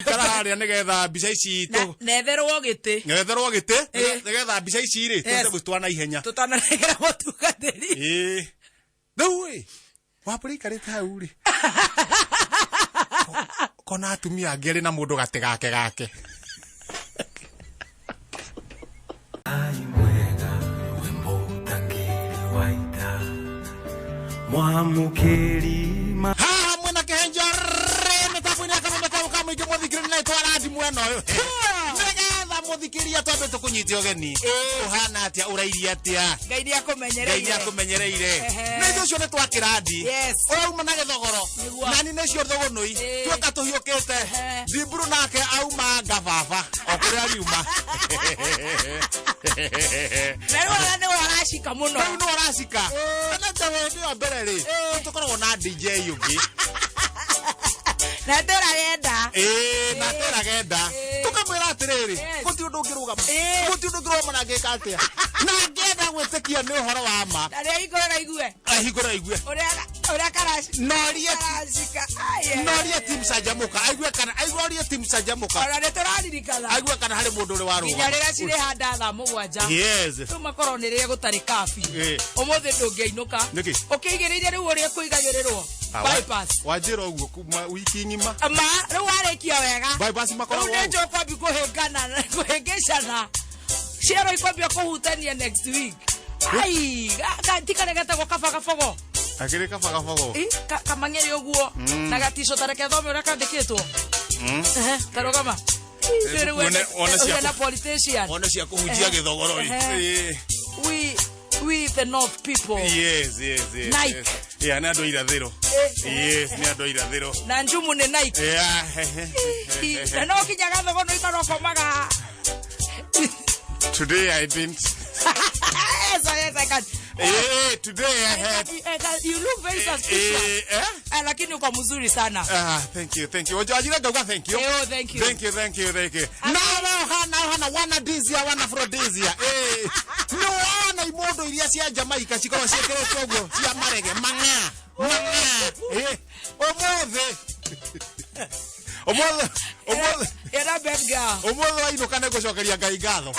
Ikara harĩa nĩgetha mbica ici Netherwo gĩtĩ. Netherwo gĩtĩ. Nĩgetha mbica ici rĩ tũhote gũcitwara na ihenya. Tũtanarengera mũtungatĩri. Ĩĩ, rĩu ĩ wambũra ikarĩte hau rĩ, kona atumia angĩ arĩ na mũndũ gatĩ gake gake. Ai mwega wĩ mũtangĩri wa ita mwamũkĩri ma Haha mwena kĩhenjo rĩ mĩtambo-inĩ ya kameme kau ka mũingĩ, mũthikĩrĩria na ĩtwara mwena ũyũ nĩgetha mũthikĩria twambe tũkũnyite ũgeni. Ũhana atĩa? Ũrairie atĩa? Ngai nĩ Ngai nĩ akũmenyereire. Akũmenyereire. Ehe. Nĩ ithuĩ ũcio nĩ twakĩrandi. Ũrauma na gĩthogoro. Nĩguo. Nani nĩcio thũgũnũi. Tuoka tũhiũkĩte. Thimburu nake auma ngababa o kũrĩa ariuma. Na rĩu ona nĩwe aracika mũno. Rĩu nĩ ũracika na ta hĩndĩ ĩyo mbere rĩ tũkoragwo na DJ ũngĩ. Na tera genda. Ĩĩ, na tera genda. Tũkamwĩra atĩrĩrĩ, gũtirĩ ũndũ ũngĩrũgama, gũtirĩ ũndũ ũngĩrũgama na ngĩka atĩa na ngĩenda gwĩtĩkia nĩ ũhoro wa ma. Na rĩa hingũra igue. Ahingũra igue. Ũrĩa karaci. Norie. Karacika. Ai, ai, Norie ai. Team Canjamũka aigue kana aigue, orie Team Canjamũka. Ona nĩ tũraririkana. Aigue kana harĩ mũndũ ũrĩ nginya warũgama. rĩrĩa cirĩ handa thaa 7. Rĩu makorwo nĩ rĩrĩa gũtarĩ kabi. Ũmũthĩ ndũngĩainũka. Nĩkĩ? Ũkĩigĩrĩire rĩu ũrĩa kũigagĩrĩrwo. Ah, Bypass. Wanjĩra ũguo kuma wiki ng'ima. Ma rĩu warĩkia wega. Bypass rĩu makoragwo nĩ ũũ. njũĩ kwambi kũhĩngana kũhĩngĩcana ciero ikwambia kũhutania next week. Ai, tikare getagwo kabagabogo. Akĩrĩ kabagabogo. Ĩ, kamang'ere ũguo na gatico tareke thome ũrĩa kandĩkĩtwo. Ehe, tarũgama. Rĩu One cia na politician. One cia kũhunjia gĩthogoro ĩ. Ehe. We the north people. Yes. Nike. Yes. Yeah, nĩ andũ a irathĩro. Yes, nĩ andũ a irathĩro. Na njumu nĩ Nike. Na no kinyaga thogo no ikara ũkomaga. Today I didn't. Yes, I can. Today I had. You look very suspicious. Eh? Eh, lakini uko mzuri sana. Ah, thank you, thank you. Ojajira ngauga thank you. Eh, oh, thank you. Thank you, thank you, thank you. Nawe ũhana ũhana wana dizia wana afrodisia. Eh. Nĩ wana imondo iria cia Jamaica cikoragwo ciĩkĩrĩtwo ũguo cia marege mang'a. Mang'a. Eh. Ũmũthĩ. Ũmũthĩ. Ũmũthĩ. Ĩra bad girl. Ũmũthĩ wainũka nĩ gũcokeria Ngai ngatho.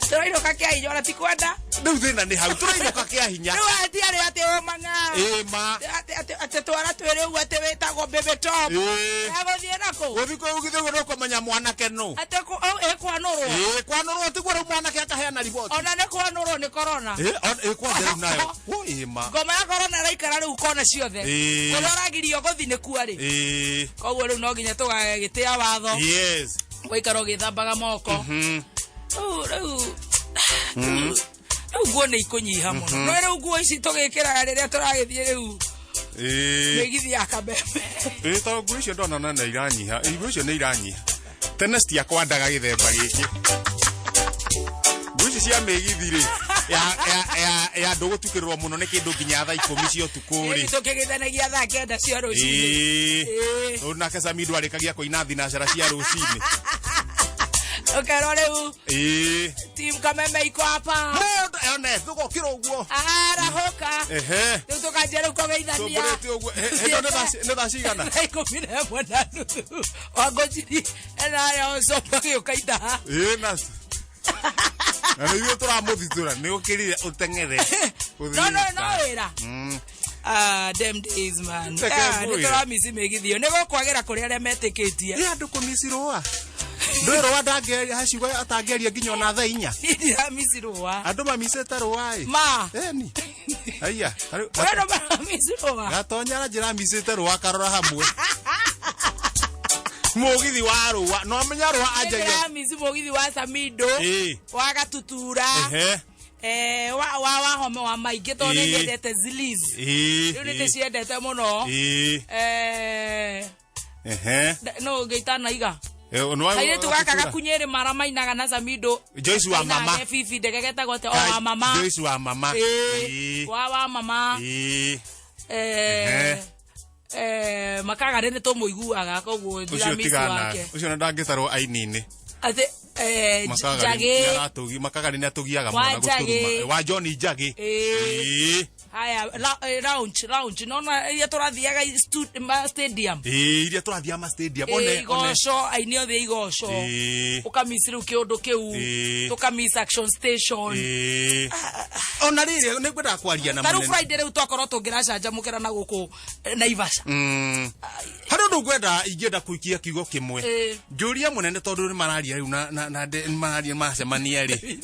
Tũrainũka kĩa hinya ona ti kwenda. Rĩu thĩna nĩ hau tũrainũka kĩa hinya. Rĩu atiarĩ atĩ o mang'a. Ĩ ma. Atĩ twara twĩrĩ ũguo atĩ wĩtagwo baby top. Egũthiĩ nakũ? Gũthiĩ kũu githĩ ũguo ndũkũmenya mwanake nũ. Atĩ ĩkwanũrwo. Ĩ kwanũrwo tiguo rĩu mwanake akaheana riboti. Ona nĩ kwanũrwo nĩ corona. Ĩ ĩ kwanja rĩu nayo. Wo ĩ ma. Ngoma ya corona ĩraikara rĩu kona ciothe. Kũrĩa ũragirio gũthiĩ nĩ kuo rĩ. Koguo rĩu no nginya tũgagĩtĩa watho. Gũikara ũgĩthambaga moko. Rĩu rĩu rĩu nguo nĩ ikũnyiha mũno. No rĩu nguo ici tũgĩkĩraga rĩrĩa tũragĩthiĩ rĩu mĩgithi ya kameme. Ĩ tondũ nguo icio ndona na nĩ iranyiha. Nguo icio nĩ iranyiha. Tene citiakwandaga gĩthemba gĩkĩ. Nguo ici cia mĩgithi rĩ ya ya ya ya ndũgũtukĩrĩrwo mũno nĩ kĩndũ nginya thaa 10 cia ũtukũ rĩ. Tũkĩgĩthanagia thaa 9 cia rũcinĩ. Ĩĩ. Rĩu nake Samido arĩkagia kũina thinacara cia rũcinĩ. Ũkerwo rĩu team kameme iko hapa. Mũndũ one tũgokĩra ũguo. Arahũka. Rĩu tũkanjia rĩu kũgeithania. Tũmbũrĩte ũguo. Hĩndĩ ĩyo nĩ thaa cigana? 11:30. Wangũnjiri ena ya ũcoka gĩũka ithaa. Ĩĩ na na nĩ ithuĩ tũramũthitũra nĩ ũkĩrire ũteng'ere. No wĩra. Ah, them days, man. Reke Ah, nĩ ngwĩre. tũramici mĩgithi ĩyo. Nĩ gũkwagĩra kũrĩ arĩa metĩkĩtie. Ĩ andũ kũmici rũa. Ndũĩ rũa ndangĩaria hacigo atangĩaria nginya ona thaa 4. Niĩ ndiramici rũa. Andũ mamicĩte rũa ĩ. Ma. Ĩni. Haiya. We no maramici rũa. Gatonya aranjĩra amicĩte rũa akarora hamwe. Mũgithi wa rũa. No amenya rũa Niĩ anjagia. ndĩramici mũgithi wa Samido. Wa Gatutura. Eh, wa wa home wa maingĩ tondũ nĩ nyendete Ziliz. Rĩu nĩ ndĩciendete mũno. Eh, no ũngĩ itanaiga. Kairĩtu gaka gakunyĩrĩ mara mainaga na Samido. Joyce wa Kainaga mama. ke Fifi ndege getagwo atĩa? O wa mama. Joyce wa mama. Ĩĩ. Wa mama. Eh, eh, makagarĩ nĩ tũmũiguaga koguo Ũcio ndiramisi tigana. wake. Ũcio na ndangĩtarwo aini-inĩ. Atĩ eh, Makagari Njagĩ. nĩ aratũgi Makagari nĩ atũgiaga Wa mũno na Njagĩ. gũtũruma. Wa John Njagĩ. Ĩĩ. Haya, lounge, lounge. Nona iria tũrathiaga ma stadium. Ĩĩ, iria tũrathiaga ma stadium. One igoco, aini othe igoco. Ũkamiss rĩu kĩũndũ kĩu. Tũkamiss action station. Ona rĩrĩ nĩ ngwendaga kwaria na Ta rĩu mũnene. Friday rĩu twakorwo tũngĩracanjamũkĩra na gũkũ Naivasha. Harĩ ũndũ ngwenda ingĩenda kũikia kiugo kĩmwe. Njũria mũnene tondũ nĩ mararia rĩu na nĩ mararia maracemania rĩ.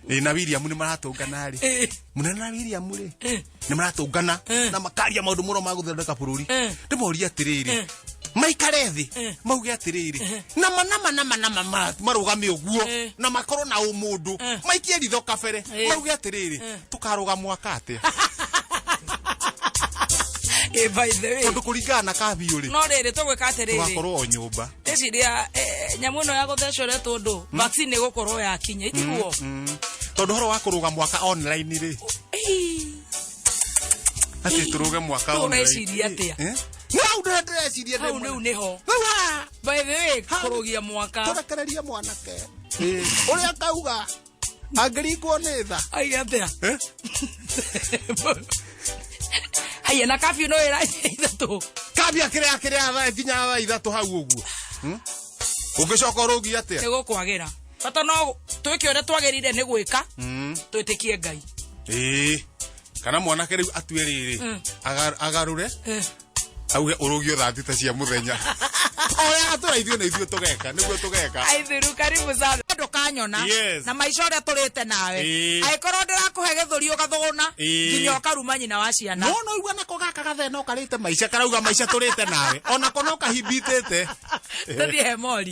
Ĩ, na William nĩ maratũngana rĩ. Mũnene na William rĩ nĩ maratũngana na makaria maũndũ mũno ma gũthondeka bũrũri. Ndĩmorie atĩrĩrĩ, maikare thĩ mauge atĩrĩrĩ, nama nama nama nama marũgame ũguo na makorwo na ũmũndũ, maikie ritho kabere, mauge atĩrĩrĩ, tũkarũga mwaka atĩa? By the way, tondũ kũringana na kabiũ rĩ, no rĩrĩ tũgwĩka atĩrĩrĩ, tũgakorwo o nyũmba. Ndĩciria nyamũ ĩno ya gũthecwo ĩretwo ndũ, vaccine ĩgũkorwo yakinya, itiguo? Tondũ ũhoro wa kũrũga mwaka online rĩ, atĩ tũrũge mwaka online. Ũreciria atĩa? Eh? Nĩ hau ndĩreciria. Hau rĩu nĩho. Rĩu haha. By the way, kũrũgia mwaka. Tũrekererie mwanake ũrĩa akauga angĩringwo nĩ tha. Aiga atĩa? Eh? Haya, na kabiũ no ĩranjia 3. Kambia kĩrĩa kĩrĩa thaa nginya thaa 3 hau ũguo. Ũngĩcoka ũrũgie atĩa? Nĩ gũkwagĩra. Bata no twĩke ũrĩa twagĩrĩire nĩ gwĩka, twĩtĩkie Ngai. Ĩĩ. Kana mwanake rĩu atue rĩrĩ, agarũre, auge ũrũgio thaa 6 cia mũthenya. Oya atũra ithuĩ na ithuĩ tũgeka, nĩguo tũgeka. Aithiru, karibu sana. Ndũkanyona. Na maica ũrĩa tũrĩte nawe. Angĩkorwo ndĩrakũhe gĩthũri ũgathũgũna, nginya ũkaruma nyina wa ciana. No no igua nako gaka gathee no karĩte maica, karauga maica tũrĩte nawe. Onako no kahimbitĩte. Tũthiĩ he Mori.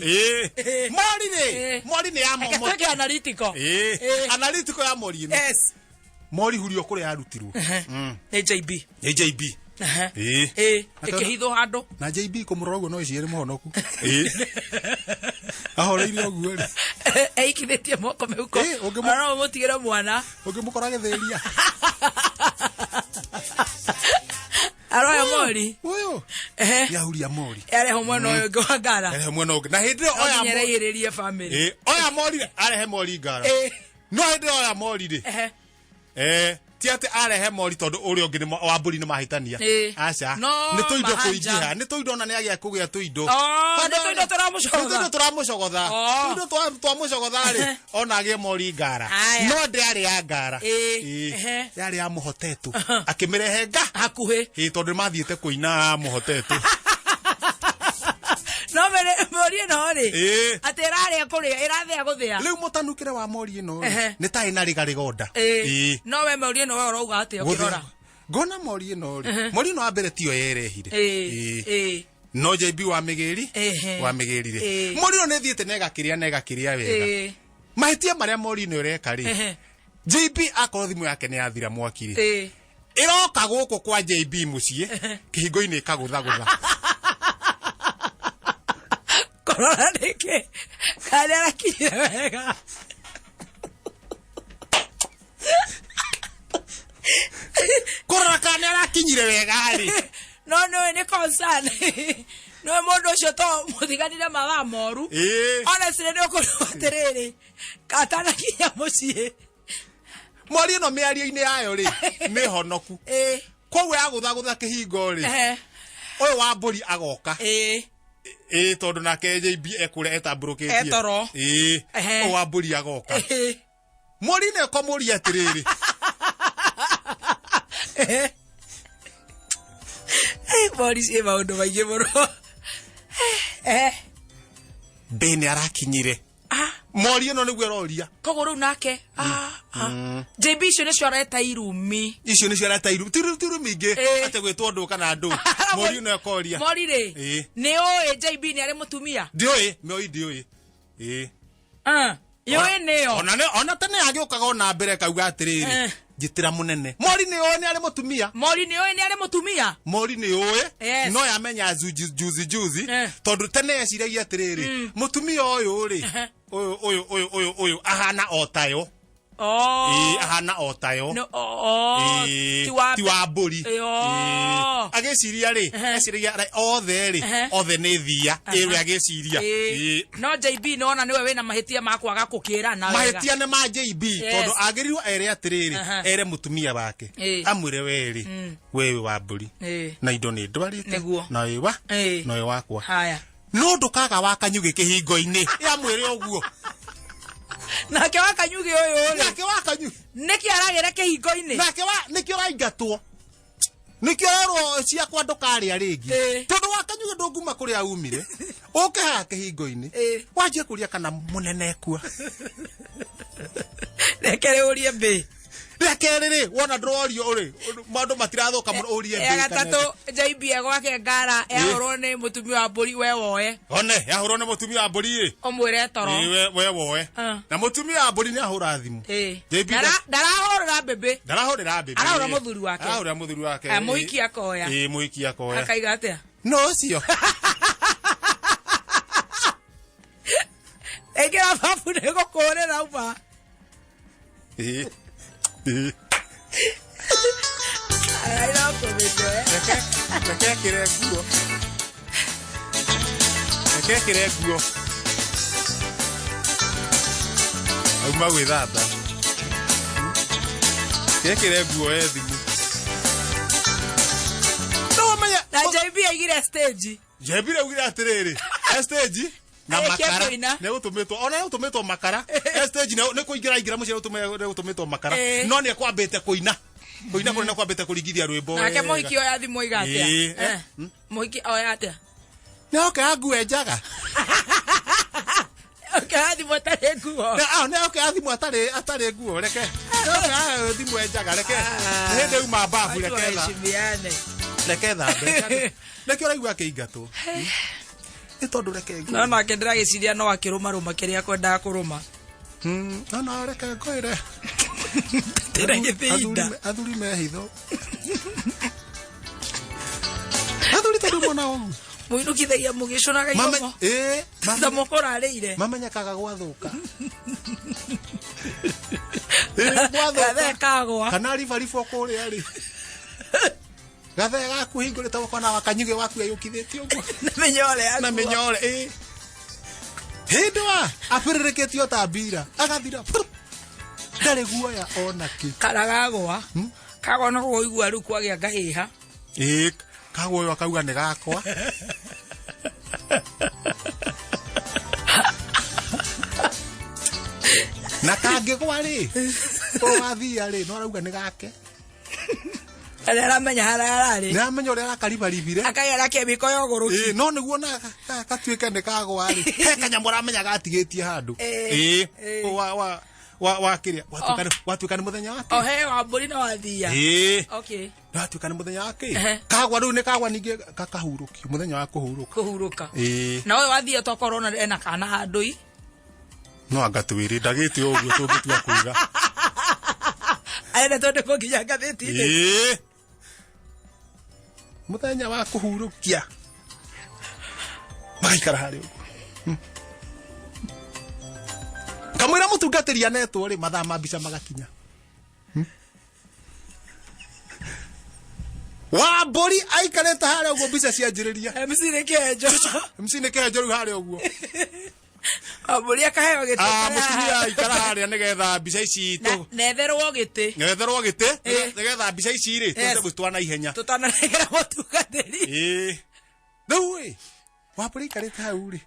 Mori rĩ, Mori nĩ ya Reke momo. twĩke analytical. Analytical ya Mori ĩno. Mori hurio kũrĩa yarutirwo. Nĩ JB. Nĩ JB. Ĩkĩhithwo handũ. Na JB kũmũrora ũguo no ĩciĩre mũhonoku. Ahoreire ũguo rĩ. Eikithĩtie moko mĩhuko. Ona no ũmũtigĩre mwana. Ũngĩmũkora gĩthĩria. Aroya Mori. Ũyũ. Yahuria Mori. Arehe mwena ũyũ ũngĩ wa ngara. Arehe mwena ũngĩ. Na hĩndĩ ĩyo oya No nginya Mori. araihĩrĩrie family. Oya Mori, arehe Mori ngara. No hĩndĩ ĩyo oya Mori rĩ. Ti atĩ arehe Mori tondũ ũrĩa ũngĩ nĩ wa mbũri nĩ mahĩtania. Aca. No, Nĩ tũindo mahanja. kũingĩha. Nĩ tũindo ona nĩ agĩa kũgĩa tũindo. Nĩ tũindo tũramũcogotha. Nĩ tũindo tũramũcogotha. Tũindo twamũcogotha rĩ, ona agĩe Mori ngara. No ndĩarĩ ya ngara. Yarĩ ya mũhotetũ. Akĩmĩrehe nga. Hakuhĩ. Tondũ nĩmathiĩte kũina mũhotetũ. No mori ĩno rĩ, atĩ ĩrarĩa kũrĩa, ĩrathĩa gũthĩa. Rĩu mũtanukĩre wa mori ĩno rĩ, nĩ ta ĩna rĩgarĩgonda. No we mori ĩno we ũrauga atĩa ũkĩrora? Ngona mori ĩno rĩ, mori ĩno wa mbere tiyo yerehire. No JB wa mĩgĩri, wa mĩgĩrire. Mori ĩno nĩ ĩthiĩte na ĩgakĩrĩa na ĩgakĩrĩa wega. Mahĩtia marĩa mori ĩno ĩreka rĩ, JB akorwo thimũ yake nĩ yathira mwaki rĩ, ĩroka gũkũ kwa JB mũciĩ, kĩhingo-inĩ ĩkagũthagũtha. Kũrora nĩkĩ? Kana arakinyire wega. Kũrora kana arakinyire wega rĩ. No nĩũĩ nĩ concern. Nĩũĩ mũndũ ũcio to mũthiganire mathaa moru. Honestly nĩ ũkũrwo atĩrĩrĩ, atanakinya mũciĩ. Mori ĩno mĩario-inĩ yayo rĩ, nĩ honoku. Koguo yagũthagũtha kĩhingo rĩ, ũyũ wa mbũri agoka. Tondũ nake JB ekũrĩa etambũrũkĩtie. Etoro. Ũyũ wa mbũri agoka. Mori nĩ ĩkomũria atĩrĩrĩ. Mori ciĩ maũndũ maingĩ mũno. Mbĩ nĩ arakinyire. Mori ĩno nĩguo ĩroria. Koguo rĩu nake, JB icio nĩcio areta irumi. Icio nĩcio areta irumi. Ti irumi ingĩ, atĩ gwĩtwo ndũ kana ndũ. Mori ĩno ĩkoria. Mori rĩ, nĩ ũĩ JB nĩ arĩ mũtumia? Ndiũĩ, mĩoi ndiũĩ. Yũĩ nĩyo. Ona tene agĩũkaga ona mbere kauga atĩrĩrĩ, njĩtĩra mũnene. Mori nĩ ũĩ nĩ arĩ mũtumia? Mori nĩ ũĩ nĩ arĩ mũtumia? Mori nĩ ũĩ, no yamenya juzi juzi, tondũ tene eciragia atĩrĩrĩ, mũtumia ũyũ rĩ, ũyũ, ũyũ, ũyũ, ũyũ, ũyũ, ahana o tayo. Oh. Ĩĩ, ahana o tayo. No, oh, Ĩĩ, ti wa ti wa mbũri. Ĩĩ, oh. Ĩĩ. Agĩciria rĩ, eciragia othe rĩ, othe nĩ thia. Ĩĩ, we agĩciria. Ĩĩ. Ĩĩ. No JB nĩwona nĩwe wĩna mahĩtia ma kwaga gũkĩrana wega. Mahĩtia nĩ ma JB. Yes. Tondũ agĩrĩirwo ere atĩrĩrĩ, ere mũtumia wake, amwĩre we rĩ, we wĩ wa mbũri na indo nĩ ndwarĩte Nĩguo. na wĩ wa na wĩ wakwa. Haya. No ndũkaga wa kanyugĩ kĩhingo-inĩ, amwĩre ũguo. Nake wa kanyugĩ ũyũ rĩ, Nake wa kanyugĩ, nĩkĩ aragĩra kĩhingo-inĩ? Nake wa nĩkĩo ũraingatwo, nĩkĩo ũrerwo ciakwa ndũkarĩa rĩngĩ, tondũ wa kanyugĩ ndũnguma kũrĩa umire ũke haha kĩhingo-inĩ, wanjie kũria kana mũnene ekua. Reke rĩũrie mbĩ. Rĩa kerĩ rĩ, wona ndũrorio rĩ, maũndũ matirathũka mũno, ũrie Ya mbĩ kana gatatũ, JB egwake ngara yahũrwo nĩ mũtumia wa mbũri, we woe. One yahũrwo nĩ mũtumia wa mbũri ĩ. Ũmwĩre toro. Ĩ, we woe. Na mũtumia wa mbũri nĩ ahũra thimũ. JB Ndarahũrĩra mbĩmbĩ. Ndarahũrĩra mbĩmbĩ. Arahũra mũthuri wake. Arahũrĩra mũthuri wake. Mũhiki akoya. Ĩ, mũhiki akoya. Akaiga atĩa? No ũcio. Ĩngĩra babu nĩ gũkũrĩra uma. Ĩ. Ĩ. Reke ekĩre nguo. Reke ekĩre nguo. Auma gwĩthamba. Reke ekĩre nguo e thimũ. No ũmenye. Na JB aigire stage. JB augire atĩrĩrĩ, e stage na Arĩkia makara kũina. nĩ gũtũmĩtwo, ona nĩ gũtũmĩtwo makara e stage, nĩ kũingĩra aingĩra mũciĩ, nĩ gũtũmĩtwo makara, no nĩ ekwambĩte kũina kũina kũrĩa, nĩ kwambĩte kũringithia rwĩmbo Nake wega. mũhiki oya thimũ aiga atĩa? Ĩĩ, Mũhiki oya atĩa? Nĩ oke angue njaga. Oke oya thimũ atarĩ nguo. Nĩ oke athimũ atarĩ nguo, reke nĩ oke thimũ e njaga, reke nĩ hĩndĩ uma babu, Watu reke tha waheshimiane. Reke thambe, nĩkĩo ũraigua akĩingatwo, nĩ tondũ reke ngue. No nake ndĩragĩciria no akĩrũmarũma kĩrĩa akwendaga kũrũma. No no reke ngwĩre. Ndĩragĩthĩinda. Athuri me hitho, athuri tondũ mona ũguo Mũinũkithagia mũgĩcũnaga iromo. Ĩĩ, Ta mũko ũrarĩire. Mamenyekaga gwathũka. Ĩĩ, gwathũka. Gathee kagwa. Kana ribaribwo kũrĩa rĩ, gathee gaku hingũrĩte gũkona wa kanyugĩ waku eyũkithĩtie ũguo. Na mĩnyore Na yaku. mĩnyore, ĩĩ, hĩndĩ wa abĩrĩrĩkĩtio ta mbira agathira pru, ndarĩ guoya ona kĩ. Kana gagwa. Kagwa no kũigua rĩu kwagĩa ngahĩha. Ĩĩ, kagwa ũyũ akauga nĩ gakwa. Na kangĩgwa rĩ, ũwathia rĩ, no arauga nĩ gake. Arĩa aramenya harĩa ararĩ. Nĩ aramenya ũrĩa arakaribaribire. Akagĩa na kĩmĩko ya ũgũrũki. Ĩĩ, no nĩguo na gatuĩke nĩ kagwa rĩ, he kanyamũ aramenya gatigĩtie handũ. Ĩĩ, Ĩĩ, wa wa wa wa kĩrĩa watuĩka nĩ mũthenya wake. O he wa mbũri na wathia. Ĩĩ. Okay. Watuĩka nĩ mũthenya wake. Ehe. Kagwa rĩu nĩ kagwa, ningĩ gakahurũkio mũthenya wa kũhurũka. Kũhurũka. Ĩĩ. Na ũyũ wathia tokorwo ona ena kana handũ i. No anga twĩrĩ ndagĩte ũguo tũngĩtua kuga. Arenda twende kũnginya ngathĩti-inĩ. Ĩĩ, mũthenya wa kũhurũkia magaikara harĩ ũguo. Kamwĩra mũtungatĩri anetwo rĩ, mathaa ma mbica magakinya. Wa mbũri aikarĩte harĩa ũguo mbica cianjĩrĩria. MC nĩ kĩenjo. MC nĩ kĩenjo rĩu harĩa ũguo. Wa mbũri akaheo gĩtĩ. Mũtumia aikara harĩa nĩgetha mbica ici Netherwo gĩtĩ. Netherwo gĩtĩ nĩgetha mbica ici rĩ tũhote gũcitwara na ihenya. Tũtanarengera mũtungatĩri. Ĩĩ, rĩu ĩ, wa mbũri aikarĩte hau rĩ,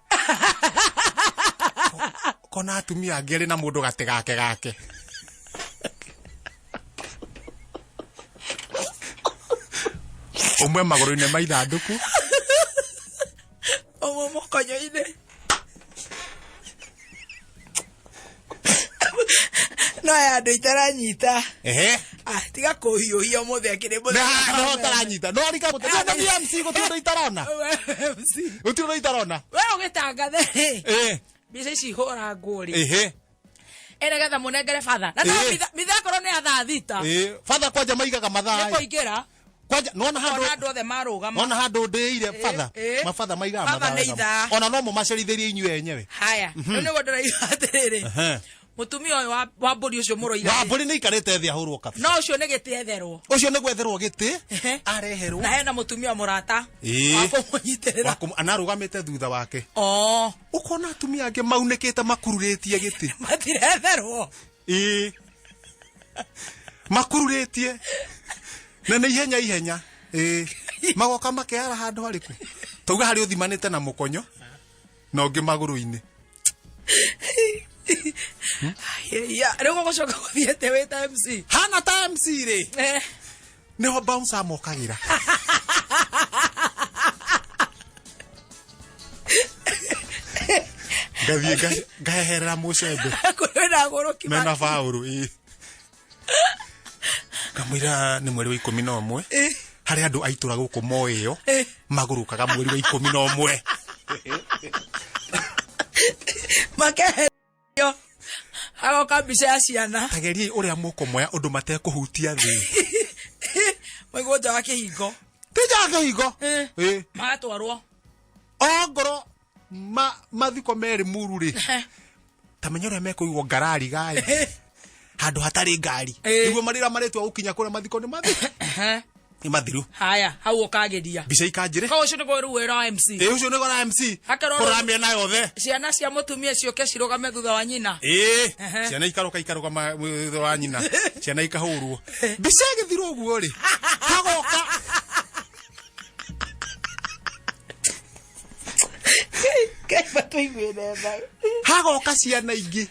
kona atumia angĩ arĩ na mũndũ gatĩ gake gake. Ũmwe magũrũ-inĩ ma ithandũkũ. Ũmwe mũkonyo-inĩ. No aya andũ itaranyita. Ehe. Ah, tiga kũhiũhia ũmũthĩ akĩrĩ mũthenya. No ũtaranyita. No rika gũtirĩ na MC, gũtirĩ ũndũ itarona. MC. Gũtirĩ ũndũ itarona. We ũgĩtangathe rĩ. Eh. Mbica ici hũrangwo rĩ. Ehe. Ĩnĩgetha mũnengere batha. Na mitha akorwo nĩ ya thaa 6. Ĩĩ, batha kwanja maigaga mathaa. Nĩ kũingĩra. Kwanja nona handũ andũ othe marũgama. Nona handũ ndĩire batha. Mabatha maigaga mathaa. Ona no mũmacerithĩrie inyuĩ enyewe. Haya. Rĩu nĩguo ndĩraiga atĩrĩrĩ. Mutumia ũyũ wa mbũri ũcio mũroiga. Wa mbũri nĩ ikarĩte thĩ ahũrwo kabi. No ũcio nĩ gĩtĩ etherwo. Ũcio nĩ gwetherwo gĩtĩ areherwo. Na hena mũtumia mũrata. Wa kũmũnyitĩrĩra. Anarũgamĩte thutha wake. Oh. Ũkona atumia angĩ maunĩkĩte makururĩtie gĩtĩ. Matiretherwo. Ĩĩ. Makururĩtie. Na nĩ ihenya ihenya. Ĩĩ. Magoka makeara handũ harĩkũ? Tauga harĩa ũthimanĩte na mũkonyo na ũngĩ magũrũ-inĩ. Rĩu gũgũcoka gũthiĩte wĩ ta MC. Hana ta MC rĩ. Nĩho bouncer mokagĩra. Ngathiĩ ngaheherera mũcembe. Kwĩna agũrũki. Mena baũrũ ĩĩ. Ngamwĩra nĩ mweri wa 11. Harĩ andũ a itũra gũkũ moĩyo magũrũkaga mweri wa 11. Makeherio. Hagoka mbica ya ciana. Tageriai ũrĩa mũkũmoya ũndũ matekũhutia thĩ. Maigwo nja wa kĩhingo. Ti nja wa kĩhingo. Magatwarwo. Ongorwo mathiko merĩ muru rĩ. Ta menya ũrĩa mekũigwo ngarari gaĩ. Handũ hatarĩ ngari. Nĩguo marĩra marĩtwa gũkinya kũrĩa mathiko nĩ mathiru. Nĩ mathiru. Haya, hau ũkagĩria. Mbica ikanjĩre. Koguo ũcio nĩguo rĩu wĩra wa MC. Ĩĩ ũcio nĩguo wa MC. Kũrora mĩena yothe. Ciana cia mũtumia ciũke cirũgame thutha wa nyina. Ĩĩ. Ciana ikaroka ikarũgama thutha wa nyina. Ciana ikahũrwo. Mbica ĩgĩthira ũguo rĩ. Hagoka. Hagoka ciana ingĩ.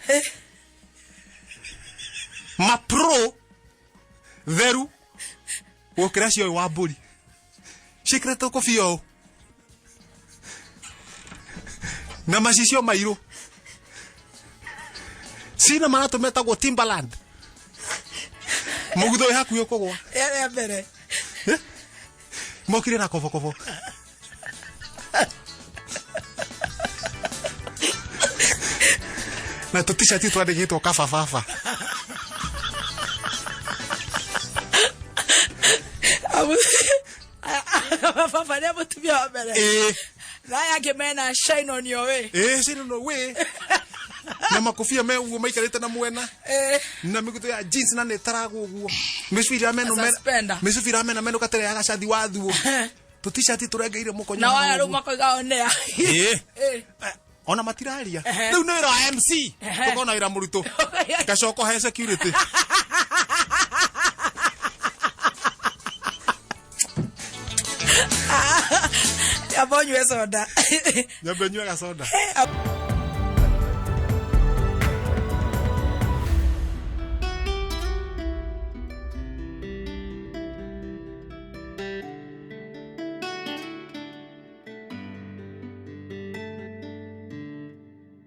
Mapro theru gũkĩra cio wa mbũri ciĩkĩrĩte kũbia ũũ na macicio mairũ cina maratũ metagwo Timberland mũgutho wĩ hakuhĩ ũkũgwa ya mbere mokire na kobokobo na tũticati twandĩkĩtwo kabababa. Baba nĩ mũtumia wa mbere. Na aya angĩ mena shine on your way. Shine on your way. Na makobia me ũguo maikarĩte na mwena. Na mĩgutho ya jeans na nĩ ĩtaragwo ũguo. Mĩcubi ĩrĩa meno Suspender. Mĩcubi ĩrĩa mena meno gatere ya gacathi wa thuo. Tũticati tũrengeire mũkonyo. Na waya rĩu makoiga onea. Ona matiraria. Rĩu nĩ wĩra wa MC. Tũkona wĩra mũritũ. Gacoka he security. Nyamba ũnyue soda. Nyambe nyue gacoda.